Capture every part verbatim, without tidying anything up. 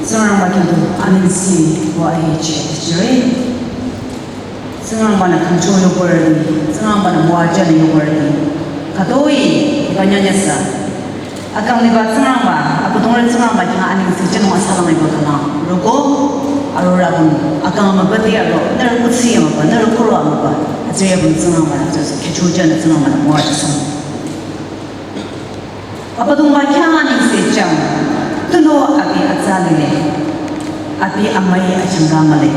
Tsingrangba khyang tu anengse wa ahechi jüre. Tsingrangba-nü khümcho yobarüti, Tsingrangba-nü müwajünü yobarüti. Khütoi banyanyasa. Akang liba Tsingrangba, Abüdongba Tsingrangba khyang anengse jünung asalang liba khünü. Roko, arorüh bun, akang mübüti aro, nührü kuthsi müba, nührü kuro müba. Atsüri bun Tsingrangba-nü, atsüri khyücho jünü Tsingrangba-nü müwajüsang. Abüdongba khyang anengse jüng, tunüo abi atsa lile, abi amüi achangka mühle.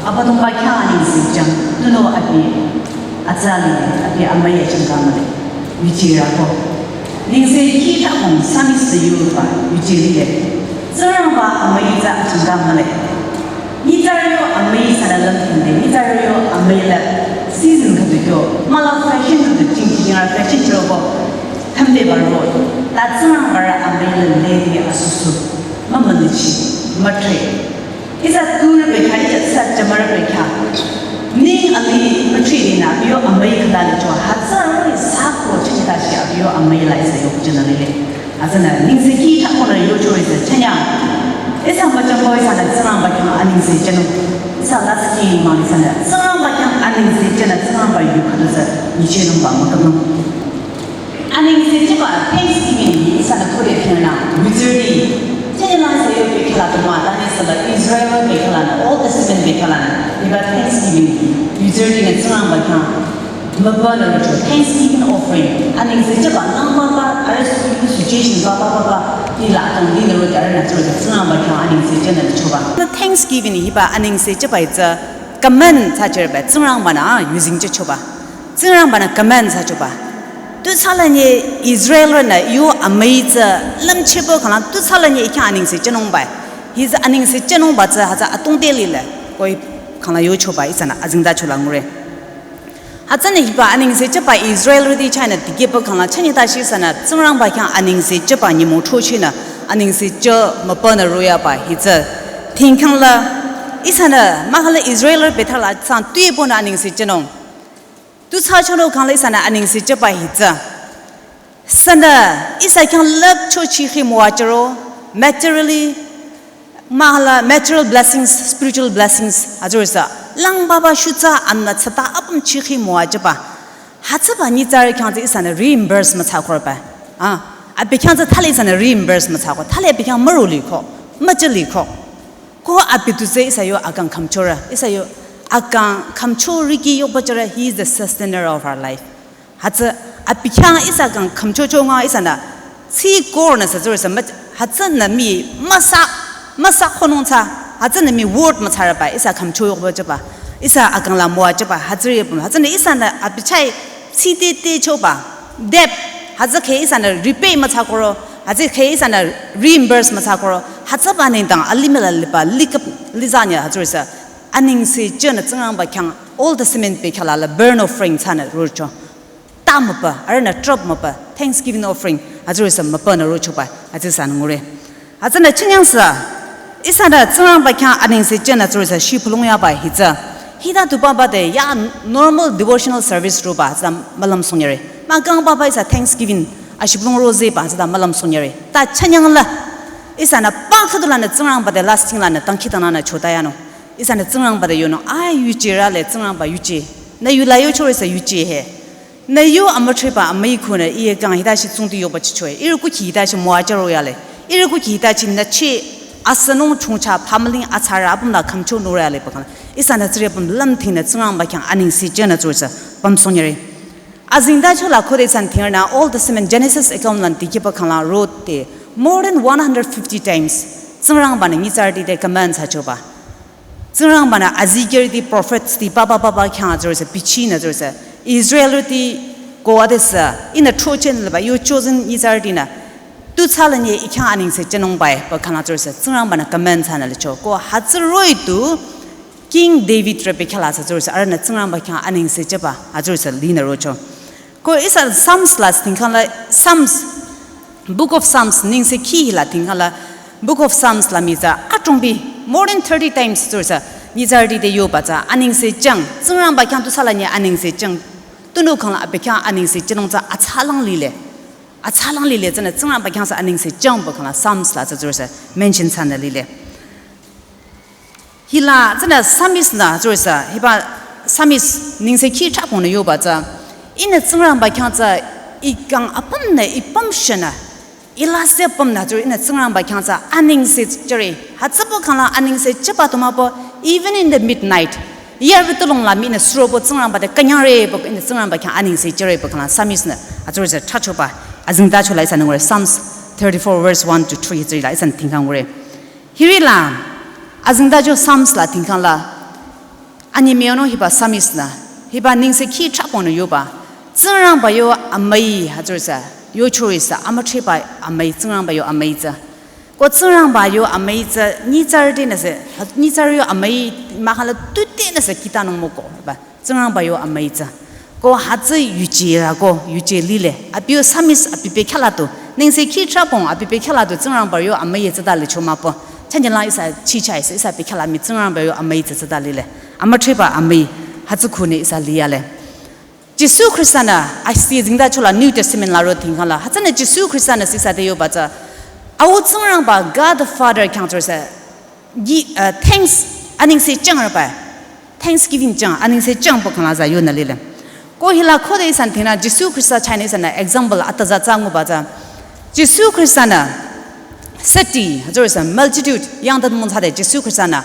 Abüdongba khyang anengse jüng, tunüo abi atsa lile, abi amüi achangka mühle. Yuje rako. Nengse kih thakong sami sü yuba yuje lile. Tsingrangba amüi tsü achangka mühle. Nyitsarü yo amüi sünü lümthingde, nyitsarü yo amüi la season khüdu kyo, mahla fashion khüdu jingji jingrü fashion chüroko, thümde baro, ta Tsingrangba rü amüi la lede asusu, mümülichi, mütre. Ihsa turü bekhyah, ihsa jamürü bekhyah. Ning amüi mütre dinü, abi yo amüi khüla licho, hütsürü sako chichita shi abi yo amüi la ihsa yo kuchinü lile. Hütsünü, nengse kih thakong nü yocho ihsa chanya. Ihsa müchangko ihsanü Tsingrangba khyang anengse jünung. Ihsa lasih mang ihsanü Tsingrangba khyang anengse jünü Tsingrangba yu khüdu sü nyichenungba mükünung. Anengse jüba Thanksgiving ihsanü khode phingnü, wizardi. Chanya lang ihsa yo bekhyah la tuma, tani sala Israel bekhyah lanü, Old Testament bekhyah lanü, iba Thanksgiving, wizardi nü Tsingrangba khyang Mübünü rocho, thanksgiving offering. Anengse jüba, nang baba, arüh suggestion baba, baba, di la kang di nü rocho, arühnü rocho, Tsingrangba khyang anengse jünü lichoba. Thanksgiving hiba anengse jüba itsü, command thsa jürüba, Tsingrangba-nü, ah, using jüchoba. Tsingrangba-nü command thsa choba. Tu thsala nye Israelrünü yo amüi tsü, lümchehba khangla, tu thsala nye I khyang anengse jünungba. Hitsü anengse jünungba tsü, hütsü atungte lile, koi khangla yochoba, ihsanü azengtacho la ngure. Hütsünü hiba anengse jüba Israelrüti chahnü dikehba khangla chanyetashi ihsanü Tsingrangba khyang anengse jüba nyümong throchehnü anengse jü mübünü royaba hitsü. Thingkhangla ihsanü mahkhangla Israelrü bethsala sang tuepünü anengse jünung. Tu thsachonung khangla ihsanü anengse jüba hitsü. Sünü ihsa khyang lüpcho chikhi müwajüro, materially, mahkhangla material blessings, spiritual blessings, hütsürüsü. Lang baba shutsa amna tsata apüm chikhi müwajüba. Hütsüba nyitsarü khyang tsü ihsanü reimburse müthsakorba. Ah, abi khyang tsü thali ihsanü reimburse müthsako, thali abi khyang müro liko, müjü liko. Ko abi tu tsü ihsa yo akang khümchorü, ihsa yo akang khümcho riki yokbajürü, he is the sustainer of our life. Hütsü abi khyang ihsa kang khümchocho nga ihsanü, tsi kornü sü tsürüsü, hütsünü mii müsa, müsa khonung tsü, hütsünü mii word müthsarüba, ihsa khümcho yokbajüba, ihsa akang la müwajüba, hütsüri püm, hütsünü ihsanü abi chah, tsi te te choba, debt, hütsü khe ihsanü repay müthsakoro, hütsü khe ihsanü reimburse müthsakoro, hütsüba nengdang alimih la liba, likap, lizanya, hütsürüsü, anengse jünü Tsingrangba khyang, Old Testament bekhyah la la burnt offering thsanü rocho. Ta mübü, arühnü trap mübü, thanksgiving offering, hütsürüsü mübünü rochoba, hütsü ihsanü ngure. Hütsünü chünyangsü, ihsanü Tsingrangba khyang anengse jünü tsürüsü shibülung yaba hitsü. Hita tu baba de ya normal devotional service roba, hütsü mülümsongyare. Mahkhang baba ihsa thanksgiving, ashibülung rozeba, hütsü mülümsongyare. Ta chünyangla, ihsanü pang khüdu lanü Tsingrangba de lasting lanü dangkhidangnangnü chotayanung. Ihsanü Tsingrangba de yonung, ai yuje rale Tsingrangba yuje. Nü yula yochorüsü yuje he. Nü yo amütreba amüi khunü iye kang hitashi tsungti yoba chichoe. Ihrü kukhi hitashi müwajüro yale. Ihrü kukhi hitashi nü che asünung chongcha pamüling atsarü apüm la khümcho nore yale bakang. Ihsanü tsüri apüm lümthingnü Tsingrangba khyang anengse jünü tsürüsü pümsongyare. Azengtacho la khode ihsanü thingrünü Old Testament Genesis account lanü dikehba khangla rode more than one hundred fifty times Tsingrangba-nü nyitsarüti te command thsachoba. Tsingrangba-nü azikehrüti prophets ti baba baba khyang tsürüsü bichinü tsürüsü Israelrüti ko adesü ihnü throchehnü liba yo chosen nyitsarütinü tu thsala nye I khyang anengse jünungba ba khangla tsürüsü Tsingrangba-nü command thsanü licho. Ko hütsü roh-i tu King David rü bekhyah la sü tsürüsü arühnü Tsingrangba khyang anengse jüba hütsürüsü linü rocho. Ko ihsa Psalms la sü thingkhangla Psalms, Book of Psalms nengsekhi hila thingkhangla Book of Psalms la mii tsü adrongbi more than thirty times tsürüsü nyitsarüti te yoba tsü anengse jüng Tsingrangba khyang tu thsala nye anengse jüng tunüo khangla abi khyang anengse jünung tsü atsalang lile. Atsalang lile tsünü Tsingrangba khyang sü anengse jüngba khangla Psalms la tsü tsürüsü mention thsanü lile. Hila tsünü psalmist nü tsürüsa, hiba psalmist nengsekhi thrakonü yoba tsü, ihnü Tsingrangba khyang tsü ikang apümnü ipüm shenü, ilase apümnü tsürü ihnü Tsingrangba khyang tsü anengse jüre. Hütsüpü khangla anengse jüba tu mah pü, even in the midnight, yarü tulong la mii nü surobo Tsingrangba te künyangre pü ihnü Tsingrangba khyang anengse jüre pü khangla psalmist nü atsürüsa thrachoba, azengtacho la ihsanü ngure, Psalms thirty-four verse one to three hütsüri la ihsanü tingkhang ngure. Hiri la, azengtacho Psalms la tingkhang la, anyemüyangnung hiba psalmist nü, hiba nengsekhi thrakonü yoba, Tsingrangba yo amüi hütsürüsa, yochorüsa, amüthriba amüi, Tsingrangba yo amüi tsü. Ko Tsingrangba yo amüi tsü, nyitsarü tenüsü, nyitsarü yo amüi mahkhang la tu tenüsü kitanung müko, ba. Tsingrangba yo amüi tsü. Ko hütsü yuje la ko, yuje lile. Abi yo psalmist abi pekhyah la tu. Nengsekhi thrakong abi pekhyah la tu Tsingrangba yo amüi tsüta licho mah pü. Chanyelang ihsa chicha ihsa, ihsa pekhyah la mii Tsingrangba yo amüi tsü tsüta lile. Amüthriba amüi hütsü khunü ihsa liyale. Jisu Khrista nü, asi zengtacho la New Testament la ro tingkhang la. Hütsünü Jisu Khrista nü sisa te yoba tsü, Au Tsingrangba, God the Father khyang tsürüsa, gi-, uh, thanks, anengse jüng arba. Thanksgiving jüng, anengse jüng pü khangla tsü yonü lile. Ko hila khode ihsanü tingnü Jisu Khrista chahnü ihsanü example atüza tsü nguba tsü. Jisu Khrista nü seti, hütsürüsa multitude, yangta mung thsade Jisu Khrista nü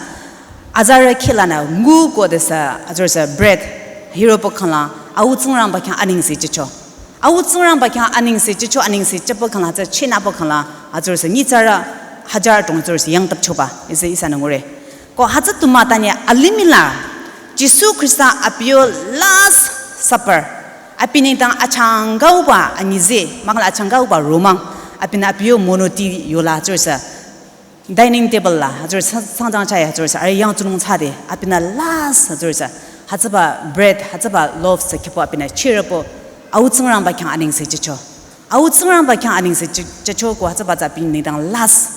azarü kheh lanü ngu khodesü, hütsürüsa bread, hiro pü khangla, Au Tsingrangba khyang anengse jücho. Au Tsingrangba khyang anengse jücho, anengse jüpü khangla tsü chinapü khangla, hütsürüsa nyitsarü hajar tong hütsürüsa yangtap choba, ihsa ihsanü ngure. Ko hütsü tu mah tanye alimih la, Jisu Khrista abi yo last supper, abi nengdang achangkauba anyüzeh, mahkhang la achangkauba romang, abinü abi yo monoti yola hütsürüsa dining table la, hütsürü sang-, sangdang chah ya, hütsürüsa, arüh yangtsunung thsade, abinü last, hütsürüsa, hütsüba bread, hütsüba loaf sü khyüpü abinü chirüpü, Au Tsingrangba khyang anengse jücho. Au Tsingrangba khyang anengse jü-, jücho ko hütsüba tsü abi nengdang last,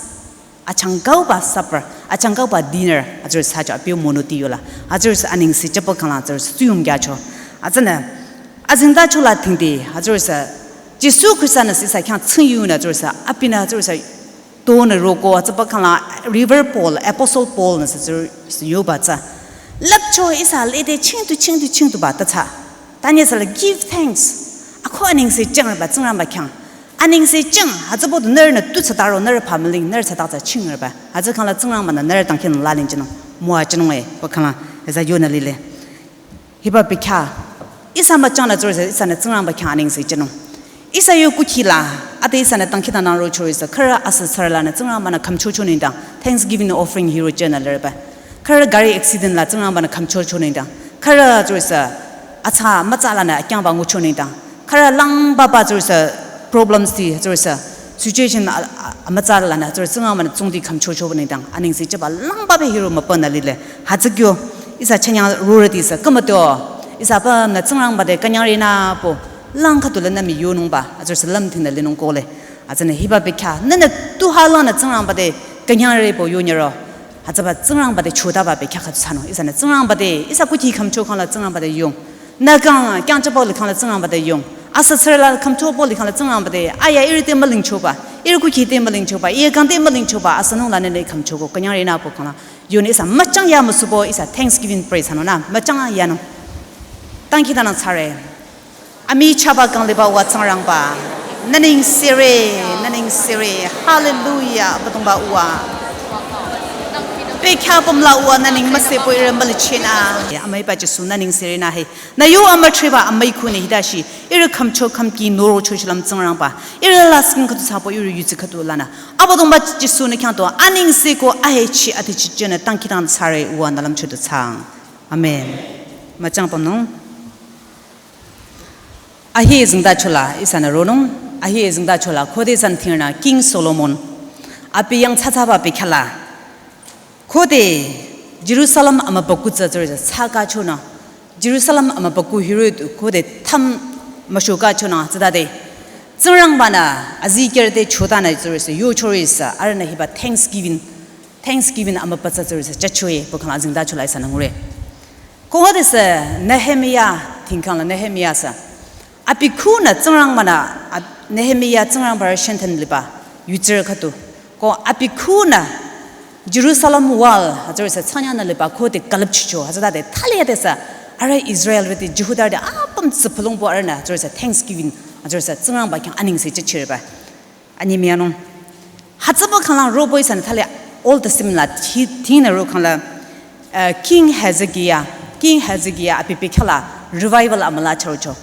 achangkauba supper, achangkauba dinner, hütsürüsa cho abi yo monoti yola, hütsürüsa anengse jüpü khangla hütsürüsa suyum kyacho. Hütsünü, azengtacho la tingde, hütsürüsa, Jisu Khrista nü sisa khyang tsing yunü hütsürüsa, abinü hütsürüsa, tonü roko, hütsüpü khangla Reverend Paul, Apostle Paul nü sü tsü, sü yoba tsü. Lüpcho ihsa lede chingtu, chingtu, chingtuba ta tsü. Tanye sü la give thanks. Ako anengse jüng arba Tsingrangba khyang. Anengse jüng, hütsüpü tu nührünü tu tsütaro, nührü pamüling, nührü tsüta tsü ching arba. Hütsü khangla Tsingrangba nü nührü dangkhidangnang lalin jünung. Müwa jünung e, pü khangla, ihsa yonü lile. Hiba pekhyah, ihsa müchang nü tsürüsa, ihsanü Tsingrangba khyang anengse jünung. Ihsa yo kukhi la, ade ihsanü dangkhidangnang rochorüsa, khürü asü sürü lanü Tsingrangba nü khümchocho nengdang, Thanksgiving offering hiro jünü lirba. Khürü gari accident la Tsingrangba nü khümchocho nengdang, khürü tsürüsa, atsa mütsa lanü akyangba ngucho nengdang, khürü langbaba tsürüsa, problems ti tsürüsa, situation a, a, amütsa lanü tsürü Tsingrangba nü tsungdi khümchocho nengdang, anengse jüba langbaba hiro müpünü lile. Hütsü kyo, ihsa chanyang rorüti sü, kümüto, ihsa apümnü Tsingrangba te künyangre nü pü, lang khüdu lanü mii yonungba, hütsürüsa lümthingnü linung kohle. Hütsünü hiba pekhyah, nünü tu halanü Tsingrangba te künyangre pü yonyiro. Hütsüba Tsingrangba te chotaba pekhyah khüdu thsanung. Ihsanü Tsingrangba te, ihsa kukhi khümcho khangla Tsingrangba te yong. Nü kang, kyangjüpü likhangla Tsingrangba te yong. Asü sürü la khümchopü likhangla Tsingrangba te, aya ihrü te mülingchoba, ihrü kukhi te mülingchoba, ihrü kang te mülingchoba, asünung lanü nü khümchoko, künyangre nü pü khangla. Yonü ihsa müchang ya müsüpü, ihsa Thanksgiving praise hanung nü, müchang yanung. Dangkhidangnang thsare. Amichahba kang liba Au Tsingrangba, nü nengsere, nü nengsere, hallelujah, Abüdongba Au. Pekhyah pümla Au nü neng müsepü ihrü mülichinü. Amüiba Jisu nü nengsere nü he. Nü yo amüthriba amüi khunü hita shi, ihrü khümcho khümki norocho shilüm Tsingrangba. Ihrü lasih khüdu thsapü ihrü yudsi khüdu lanü. Abüdongba Jisu nü khyang tu, anengse ko ahechi atechi jünü dangkhidangnang thsare Au nü lümcho du thsaang. Amen. Müchang pümnung. Ahi zingda chola ihsanü ronung, ahi zingda chola khode san thingnü King Solomon. Abi yangthsathsaba pekhyah la. Khode Jerusalem amübükuh tsü tsürü thsakachonü. Jerusalem amübükuh hiroh-i tu khode tham müshokachonü tsütade. Tsingrangba nü azikehrü te chotanü tsürü yochorüsa arühnü hiba Thanksgiving, Thanksgiving amübü tsü tsürü jüchoe pü khangla zingda chola ihsanü ngure. Ko hütsüsü Nehemiah, tingkhang la Nehemiah sü. Abi khunü Tsingrangba nü, ab-, Nehemiah Tsingrangba rü shenten liba, yutsürü khüdu. Ko abi khunü Jerusalem wall hütsürüsü tsanya nü liba khode külüpchicho hütsütade thali yade sü arüh Israelrüti Jihudarüti apüm tsüpülungbo arühnü hütsürüsü Thanksgiving hütsürüsü Tsingrangba khyang anengse jüchireba. Anyi mianung. Hütsüba khanglang robo ihsanü thali Old Testament la thi-, thinü ro khangla, eh, King Hezekiah, King Hezekiah abi bekhyah la revival amüla chürocho.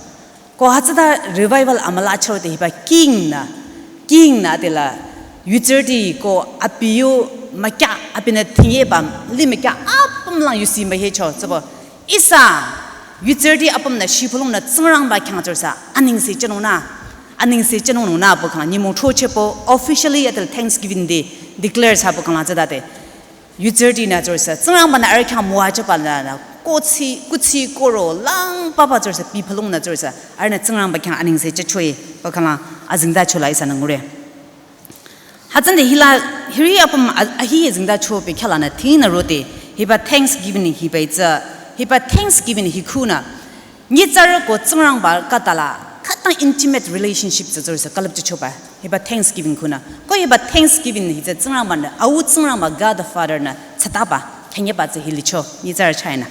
Ko hütsüta revival amüla chürode hiba king nü, king nü adela yuzirüti ko abi yo mükya abinü tingyeba limükya apümlang yusi mühecho tsübo. Ihsa yuzirüti apümnü shibülungnü Tsingrangba khyang hütsürüsü anengse jünungnü, anengse jünungnü pü khang nyümong throchehpü officially adela Thanksgiving Day declare thsapü khanglang tsütade. Yuzirütinü hütsürüsü Tsingrangbanü arüh khyang müwajüba lanü kuthsi, kuthsi koro lang papa hütsürüsü bipülungnü hütsürüsü arühnü Tsingrangba khyang anengse jüchoe pü khanglang azengtachola ihsanü ngure. Hütsünde hila hiri apüm a-, ahi zengtacho bekhyah lanü thinü rode hiba Thanksgiving hiba itsü, hiba Thanksgiving hi khunü nyitsarü ko Tsingrangba khütala khütang intimate relationship tsü hütsürüsü külüpchichoba. Hiba Thanksgiving khunü. Ko hiba Thanksgiving hi tsü Tsingrangbanü, au Tsingrangba God the Father nü tsataba, khenyeba tsü hi licho, nyitsarü chahnü.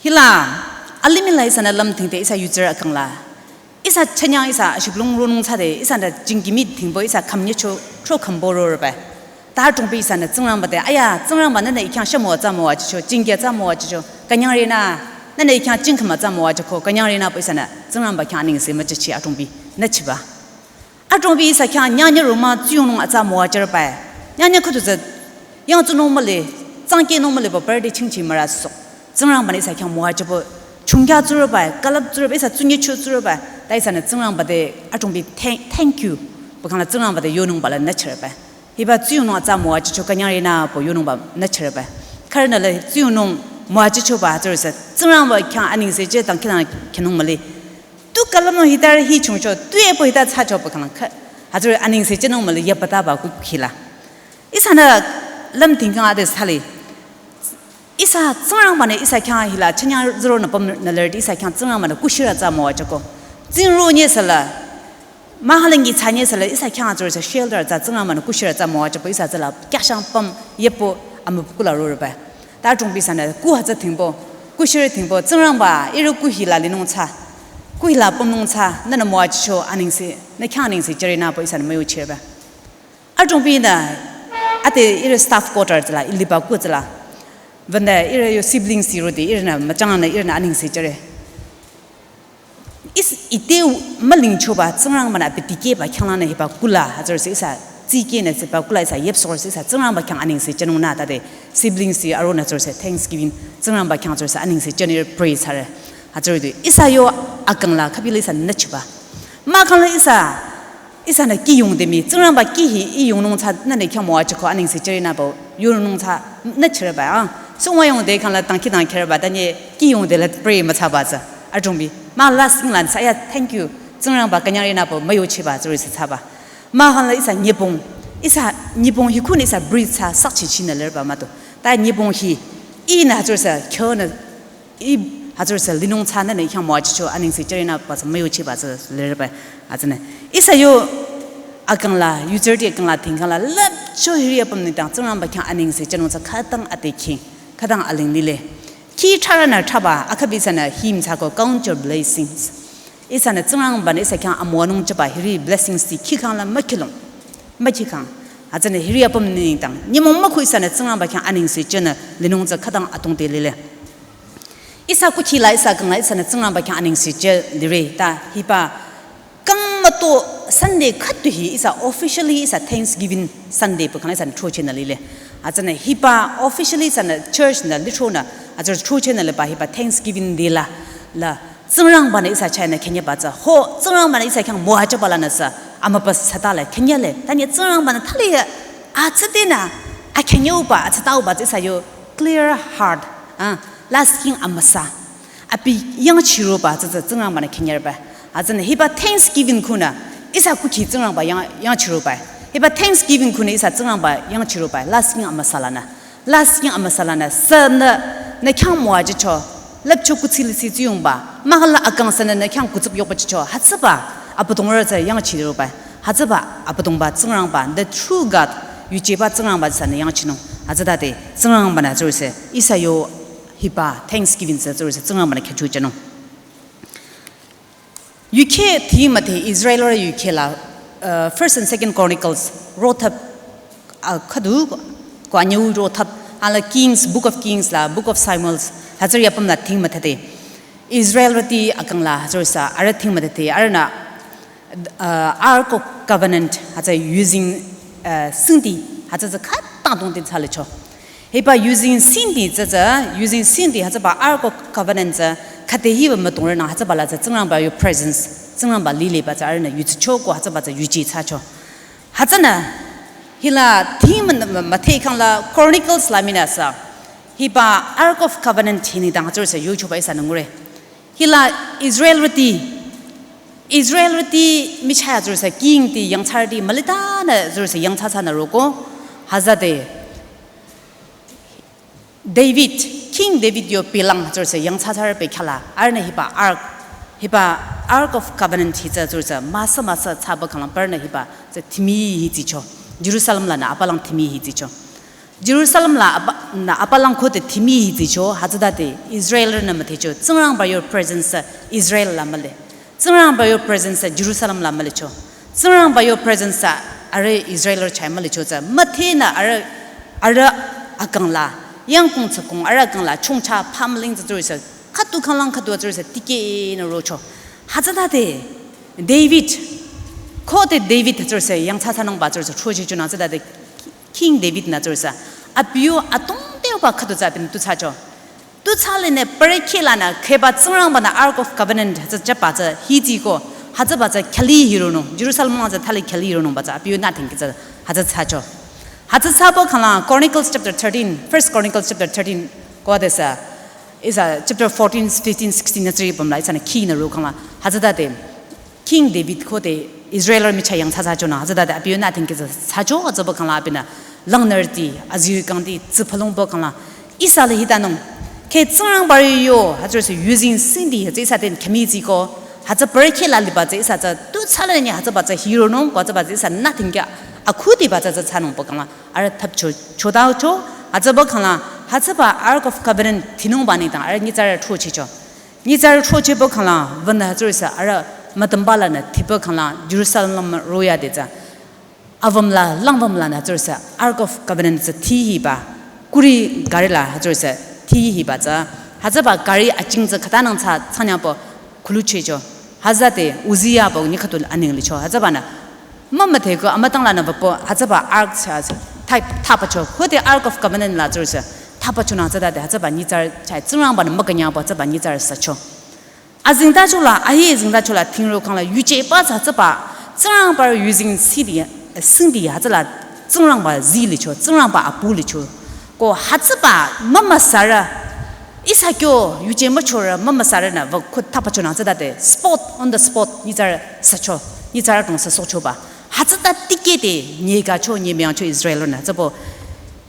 Hila, alimih la ihsanü lümthingde ihsa yuzirü akangla. Ihsa chanyang ihsa shibülung ronung thsade, ihsanü jingkimi thingbo ihsa khümnyicho, thro khümbo roreba. Ta adrongbi ihsanü Tsingrangba te, aya, Tsingrangba nünü I khyang shümüwa tsü müwajücho, jingkya tsü müwajücho, künyangrenü, nünü I khyang jingkhüma tsü müwajüko, künyangrenü pü ihsanü Tsingrangba khyang anengse müjüchi adrongbi, nüchiba. Adrongbi ihsa khyang nyanya roma tsuyongnung atsa müwajüreba. Nyanya khüdu tsü, yang tsunung mühle, tsangkehnung mühle pü birthday chingchi mürasü. Tsingrangbanü ihsa khyang müwajüpü, chungkya tsureba, külüp tsureba, ihsa tsunyicho tsureba, ta ihsanü Tsingrangba te adrongbi thank, thank you. Pü khangla Tsingrangba te yonungba la nüchireba. Hiba tsuyongnung atsa müwajücho künyangrenü pü yonungba nüchireba. Khürünü le tsuyongnung müwajüchoba hütsürüsü Tsingrangba khyang anengse jüdang khinang khinung mühle. Tu külüpnung hitarü hi chungcho, tu epü hita thsacho pü khanglang kha. Hütsürü anengse jünung mühle yapataba kukhila. Ihsanü lümthingkhang ade thsale. Ihsa Tsingrangbanü ihsa khyang hila chanyang züronü pümnü lerdi ihsa khyang Tsingrangbanü kuthsirü tsü müwajüko. Tsingro nyesüla, mahalangi thsa nyesüla ihsa khyang hütsürüsü shelter tsü Tsingrangbanü kuthsirü tsü müwajüpü ihsa tsüla kyashang püm yepü amüpukula roreba. Ta adrongbi ihsanü ku hütsü thingbo, kuthsirü thingbo, Tsingrangba, ihrü ku hila linung tsü, ku hila pümnung tsü, nünü müwajücho anengse, nü khyang anengse jürenü pü ihsanü müyochireba. Adrongbinü, ade ihrü staff quarter tsüla, iliba ku tsüla. Vende ihrü yo siblings ti rode, ihrünü müchangnü, ihrünü anengse jüre. Is ite mülingchoba, Tsingrangbanü abi dikehba, khyanglangnü hiba kula, hütsürüsü ihsa, tsikehnü hiba kula ihsa, yepsorsü ihsa, Tsingrangba khyang anengse jünungnü, tade siblings ti aronü hütsürüsü, Thanksgiving, Tsingrangba khyang hütsürüsü, anengse jünir praise hare. Hütsürüdu, ihsa yo akangla, khübila ihsa nüchiba. Mahkhangla ihsa, ihsanü kih yungde mii, Tsingrangba kih hi, ih yungnung tsü, nünü khyang müwajüko, anengse jürenü pü, yungnung tsü, nüchireba, ah. Sungwa yungde khangla dangkhidanghireba, tanye kih yungde la pray müthsaba tsü, adrongbi. Mah lasting la nüsa, ya, thank you, Tsingrangba künyangrenü pü, müyochiba, tsürüsü thsaba. Mahkhangla ihsa nyipong, ihsa nyipong hikhunü ihsa breathe thsa, sakchichinü lerba mah tu. Ta nyipong hi, ihnü hütsürüsü, khyonü, ih, hütsürüsü linung tsü nünü khyang müwajücho anengse jürenü pü tsü müyochiba tsü lereba hütsünü. Ihsa yo akangla, yuzirüti akangla, thingkangla, lüpcho hiri apüm nengdang, Tsingrangba khyang anengse jünung tsü khütang ade khing, khütang aling lile. Kih thrarünü thraba, akhabi ihsanü hymn thsako count your blessings. Ihsanü Tsingrangbanü ihsa khyang amüwanung jüba hiri blessings ti kihkhangla mükhilung. Mükhihkhang. Hütsünü hiri apüm nengdang, nyümong mükhu ihsanü Tsingrangba khyang anengse jünü linung tsü khütang atongde lile. Ihsa kukhila ihsa kangla ihsanü Tsingrangba khyang anengse jü lire ta hiba kang müto Sunday khüdu hi ihsa officially ihsa Thanksgiving Sunday pü khangla ihsanü throchehnü lile. Hütsünü hiba officially ihsanü church nü lithronü hütsü throchehnü liba hiba Thanksgiving Day la, la Tsingrangbanü ihsa chahnü künyangba tsü. Ho, Tsingrangbanü ihsa khyang müwajüba lanüsü, amübü thsatale künyangre. Tanye Tsingrangbanü thali ya, atsüdenü, akünyangba, atsütauba tsü ihsa yo clear heart, ah, lasting amüsa. Abi yangchiroba tsü tsü Tsingrangbanü künyangba. Hütsünü hiba Thanksgiving khunü, ihsa kukhi Tsingrangba yang, yangchiroba. Hiba Thanksgiving khunü ihsa Tsingrangba yangchiroba, lasting amüsa lanü. Lasting amüsa lanü, sünü, nü khyang müwajücho, lüpcho kuthsi lisi tsuyongba, mahkhangla akang sünü nü khyang kuthsi yokba jücho, hütsüba, Abüdongrü tsü yangchiroba, hütsüba, Abüdongba, Tsingrangba, the true God, yujeba Tsingrangba tsü nü yangchinung. Hütsütade Tsingrangba-nü tsürüse ihsa yo hiba Thanksgiving tsü tsürüse Tsingrangba-nü khyüchojünung. Yukheh thimüthe Israelrü yukheh la, uh, First and Second Chronicles rothap, uh, khüdu ko anyüu rothap, ala Kings, Book of Kings la, Book of Samuels, hütsüri apüm la thimüthe te. Israelrüti akang la, hütsürüsa, arüh thimüthe te, arühnü, uh, Ark of Covenant, hütsü yuzeng, uh, singdi, hütsü tsü khütang tongte thsalicho. Hiba yuzeng singdi tsü tsü, yuzeng singdi hütsüba Ark of Covenant tsü, khüde hiba mütongrünü hütsüba la tsü Tsingrangba yo presence, Tsingrangba lileba tsü arühnü yuchicho ko hütsüba tsü yuchi thsacho. Hütsünü, hila thimü-, mü-, müthe khang la Chronicles la minü sü, hiba Ark of Covenant hi nengdang hütsürüsa yuchoba ihsanü ngure. Hila Israelrüti, Israelrüti michah tsürüsa kingti yangthsarüti mülitanü tsürüsa yangthsa thsanü roko, hütsüde David, King David yo bilang tsürüsa yangthsa thsarü bekhyah la, arühnü hiba Ark, hiba Ark of Covenant hi tsü tsürüsa müsa müsa thsaba khanglang parünü hiba tsü thimi hi tsicho. Jerusalem lanü apalang thimi hi tsicho. Jerusalem la apa, nü apalang khode thimi hi tsicho, hütsütade Israelrünü müdhecho, Tsingrangba yo presence tsü Israel la mühle. Tsingrangba yo presence tsü Jerusalem la mülicho. Tsingrangba yo presence tsü arüh Israelrü chah mülicho tsü. Müdhenü arüh, arüh akang la, yangkong tsükong arüh akang la, chongcha pamling tsü tsürüsa, khüdu khanglang khüdu tsürüsa, tikehnü rocho. Hütsütade David, khode David tsürüsa, yangthsa thsanungba tsürüsa, chochichonü hütsütade King David-nü tsürüsa, abi yo atongte uba khüdu tsü abinü tu thsacho. Tu thsalenü parü kheh lanü kheba Tsingrangba-nü Ark of Covenant hütsü jüba tsü hi tsiko, hütsüba tsü khali hironung, Jerusalem lang tsü thali khali hironungba tsü abi yo nü thingki tsü hütsü thsacho. Hütsü thsaba khanglang Chronicles chapter thirteen, First Chronicles chapter thirteen ko adesü, ihsa chapter fourteen, fifteen, sixteen nü tsüri pümla ihsanü khinü ro khanglang, hütsütade King David khode Israelrü michah yangthsa thsachonü, hütsütade abi yo nü thingki tsü thsacho, hütsüba khanglang abinü langnürüti, azirü kangti, tsü phalongba khanglang, ihsa le hitanung, kheh Tsingrangba yo, hütsürüsa yuzeng singdi, hütsü ihsa te khami tsiko, hütsü parü kheh la liba tsü ihsa tsü, tu thsalenü hütsüba tsü hironung, ko hütsüba tsü ihsa nü thingki akhudiba tsü tsü thsanungba khanglang, arüh thapcho, chotacho, hütsüba khanglang, hütsüba Ark of Covenant thinungba nengdang, arüh nyitsarü throchehcho. Nyitsarü throchehba khanglang, wünü hütsürüsa arüh mütümba lanü thiba khanglang, Jerusalem lang royade tsü. Awüm la, langwüm lanü hütsürüsa Ark of Covenant tsü thi hiba, kuri gari la hütsürüsa thi hiba tsü. Hütsüba gari aching tsü khatanang tsü thsanyapü khuluchehcho. Hütsüde Uzziah pü nyi khüdu aneng licho. Hütsübanü mümüdhe ko amütang lanü wüpü hütsüba Ark tsü, tsü, thai, thapacho. Khode Ark of Covenant la tsürüsa thapachonü hütsütade hütsüba nyitsarü chah Tsingrangba-nü mükünyangpü hütsüba nyitsarü sücho. Azengtacho la, ahi azengtacho la thingro khangla yujeba tsü hütsüba Tsingrangba yuzeng sidi, singdi hütsüla Tsingrangba zi licho, Tsingrangba apu licho. Ko hütsüba mümüsarü, ihsa kyo yuje müchorü mümüsarünü wü khut thapachonü hütsütade spot, on the spot, nyitsarü sücho, nyitsarü tong süsohchoba. Hütsüta tikehde nyekacho, nyemüyangcho Israelrünü, hütsüpü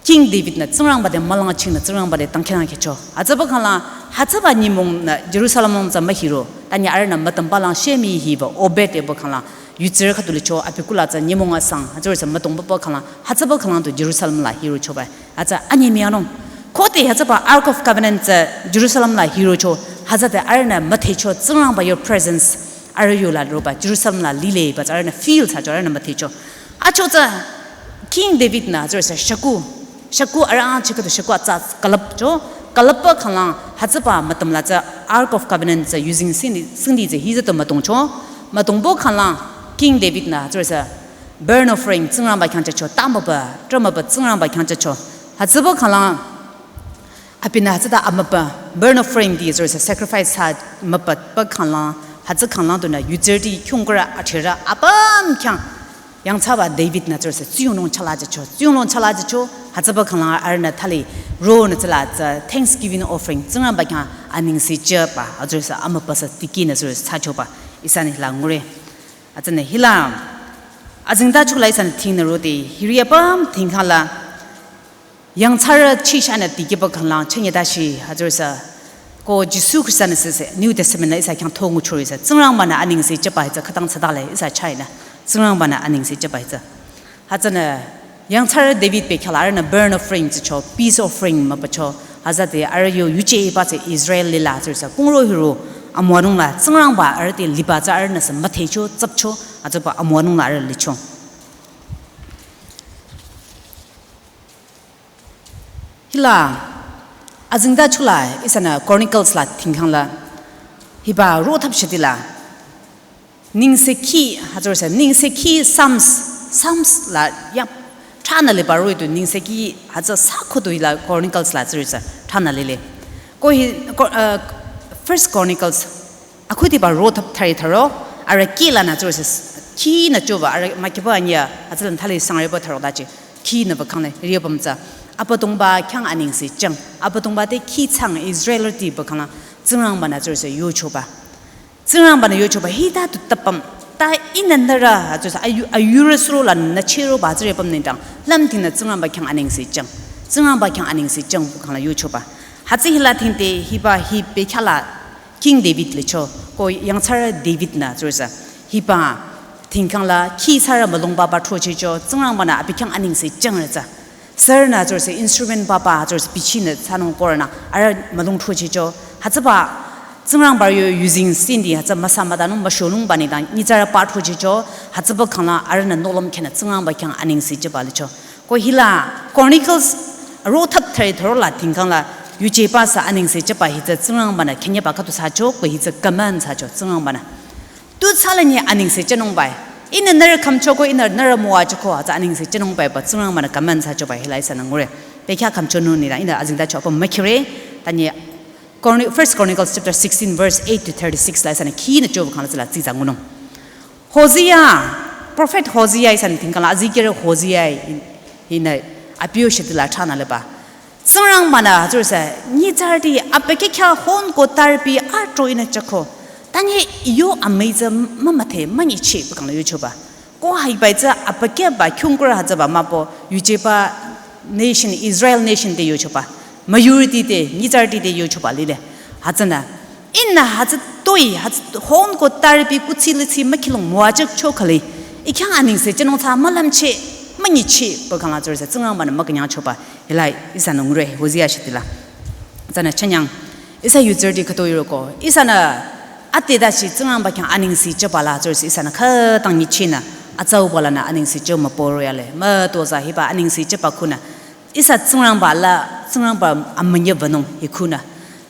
King David-nü Tsingrangba te mülangchingnü Tsingrangba te dangkhidangnangcho. Hütsüba khangla, hütsüba nyümong nü Jerusalem lang tsü mühiro. Tanyi arühnü mütümba lang shemi hiba Obed epü khangla, yutsirü khüdu licho abi kula tsü nyümong asang, hütsürü tsü mütongba pü khangla, hütsüba khangla tu Jerusalem la hirochoba. Hütsü anyemüyangnung. Khode hütsüba Ark of Covenant tsü Jerusalem la hirocho, hütsüde arühnü müdhecho Tsingrangba yo presence arüh yola roba, Jerusalem la lileba tsü arühnü feel thsacho, arühnü müdhecho. Achotsü King David-nü tsürüsa shaku, shaku arüh ang chikadu shaku atsa külüpcho, külüpba khanglang hütsüba mütüm la tsü Ark of Covenant tsü yuzeng singdi, singdi tsü hi tsü tu mütongcho, mütongba khanglang King David-nü tsürüsa burnt offering Tsingrangba khyang jücho, tamüba, tramüba Tsingrangba khyang jücho. Hütsüba khanglang abinü hütsüta amüba, burnt offering ti tsürüsa sacrifice thsa mübüba khanglang, hütsü khanglang tunü yutsirüti khyungkurü athirü apüm khyang yangthsaba David-nü tsürüsa tsiyongnung chala jücho, tsiyongnung chala jücho, hütsüba khanglang arühnü thali ronü tsüla tsü thanksgiving offering Tsingrangba khyang anengse jüba, atsürüsa amübasa tikehnü tsürüsa thsachoba, ihsanü hila ngure. Hütsünü hila, azengtacho la ihsanü thingnü rode, hiri apüm thingkhangla, yangthsarü chishanü dikehba khanglang chünye dashi hütsürüsa ko Jisu Khrista-nü süsü New Testament la ihsa khyang thonguchorüsa Tsingrangba-nü anengse jüba hitsü khütang thsadale ihsa chahnü Tsingrangba-nü anengse jüba hitsü. Hütsünü Yangthsarü David bekhyah la arühnü burnt offering tsücho, peace offering müpücho, hütsüde arüh yo yuje iba tsü Israel lila tsürüsü, kungro hiro amüwanung la, Tsingrangba arüh te liba tsü arühnüsü müthehcho, tsüpcho, hütsüba amüwanung la arüh licho. Hila, azingda chula, ihsanü Chronicles la thingkhang la, hiba rothap shitila, Nengsekhi, hütsürüsü, Nengsekhi Psalms, Psalms la, ya, thranü liba roh-i du, Nengsekhi, hütsü sakho du hila Chronicles la tsürüsü, thranü lile. Ko hi, ko, uh, First Chronicles, akhudiba rothap thari tharo, arüh khi lanü tsürüsü, khinü choba, arüh mükiba anya, hütsülan thali sangreba tharo dachi, khinü ba khangle, riya pamtsa. Abüdongba khyang anengse jang, Abüdongba te khi chang Israelrüti ba khangla, Tsingrangbanü tsürüsü yochoba. Tsingrangbanü yochoba hita tu tapam. Ta ihnü nührü, hütsürüsü, ayu, ayurü suro lanü chüroba tsüre pam nengdang. Lümtingnü Tsingrangba khyang anengse jang. Tsingrangba khyang anengse jang bu khangla yochoba. Hütsü hila thingte hiba hi bekhyah la King David licho. Ko yangthsarü David-nü tsürüsü. Hiba thingkhang la khi thsarü mülungba ba throchehcho. Tsingrangbanü abi khyang anengse jang rütsü. Sürünü tsürüsü instrument papa tsürüsü bichinü thsanung korünü arüh mülung throchehcho. Hütsüba Tsingrangba yo using sindi hütsü müsa müdanung müshonungba nengdang nyitsarü pa throchehcho. Hütsüba khangla arühnü nohlüm khenü Tsingrangba khyang anengse jeba licho. Ko hila Chronicles rothap thari tharo la thingkhang la yujeba sü anengse jeba hitsü Tsingrangbanü khenyeba khüdu thsacho ko hitsü command thsacho Tsingrangbanü. Tu thsala nyi anengse jünungbai. Ihnü nührü khümchoko, ihnü nührü müwajüko, hütsü anengse jünungbai ba Tsingrangbanü command thsachoba hila ihsanü ngure. Bekhyah khümchonung nila, ihnü azingda choba mükhire, ta nyi Chroni-, First Chronicles chapter sixteen, verse eight to thirty-six la ihsanü khinü choba khangla tsüla tsitsa ngunung. Hosea, prophet Hosea ihsanü thingkhang la azikehrü Hosea hi, hinü abiyo shitila thranü liba. Tsingrangbanü tsürüsü, nyitsarüti abükyü khyang hon ko tarpi atro ihnü jüko. Ta nyi iyo amüitsü mümüthe münyichi bu khangla yochoba. Ko hiba tsü abükyüba khingkurü hütsüba müpü yujeba nation, Israel nation te yochoba. Majority te, nyitsarüti te yochoba lile. Hütsünü. Ihnü hütsü toi, hütsü hon ko tarpi kuthsi lithsi mükhilung müwajücho khale. I khyang anengse jünung thsa mülümchi, münyichi, bu khangla tsürüsü Tsingrangbanü mükünyangchoba. Hila ihsanü ngure Hosea shitila. Tsünü chanyang, ihsa yuzirüti khütoi roko. Ihsanü ade dashi Tsingrangba khyang anengse jeba la tsürüsü ihsanü khütang nyichinü. Atsauba lanü anengse jü müporo yale. Mütozah hiba anengse jeba khunü. Ihsa Tsingrangba la, Tsingrangba amünyi wünung hi khunü.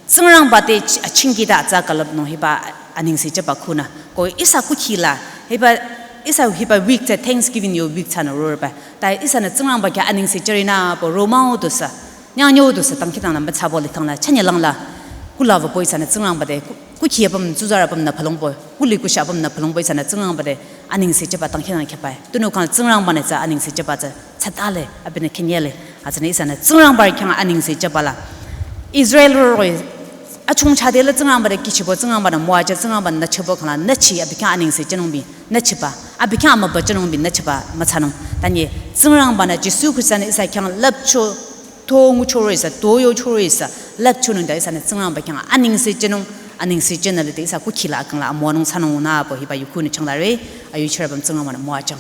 Tsingrangba te ch-, achingkida atsa külüpnung hiba anengse jeba khunü. Ko ihsa kukhi la, hiba, ihsa hiba week tsü Thanksgiving yo week thsanü rorba. Ta ihsanü Tsingrangba khyang anengse jürinü pü romang-o dusü, nyangnyo dusü, dangkhidangnang müthsabo likhang la, chanye langla, kula wüpü ihsanü Tsingrangba te, ku-, kukhi apüm, tsuzarü apümnü phalongpü, kuli kushi apümnü phalongpü ihsanü Tsingrangba te, anengse jeba dangkhidangnang khyübai. Tunüo khang Tsingrangbanü tsü anengse jeba tsü, tsatale, abinü khenyele, hütsünü ihsanü Tsingrangba khyang anengse jeba la. Israel roroi, achungcha de la Tsingrangba te kihchibo, Tsingrangbanü müwajü, Tsingrangbanü nüchibo khangla, nüchi, abi khyang anengse jünungbi, nüchiba, abi khyang amüba jünungbi, nüchiba, müthsanung. Ta nyi, Tsingrangbanü Jisu Khrista-nü ihsa khyang lüpcho, to nguchoro ihsa, to yochoro ihsa, lüpchonung ta ihsanü Tsingrangba khyang anengse jünung, anengse jünü lide ihsa kukhi la akang la amüwanung thsanung nü pü hiba yukhunü changdare, ayuchirü apüm Tsingrangbanü müwajüng.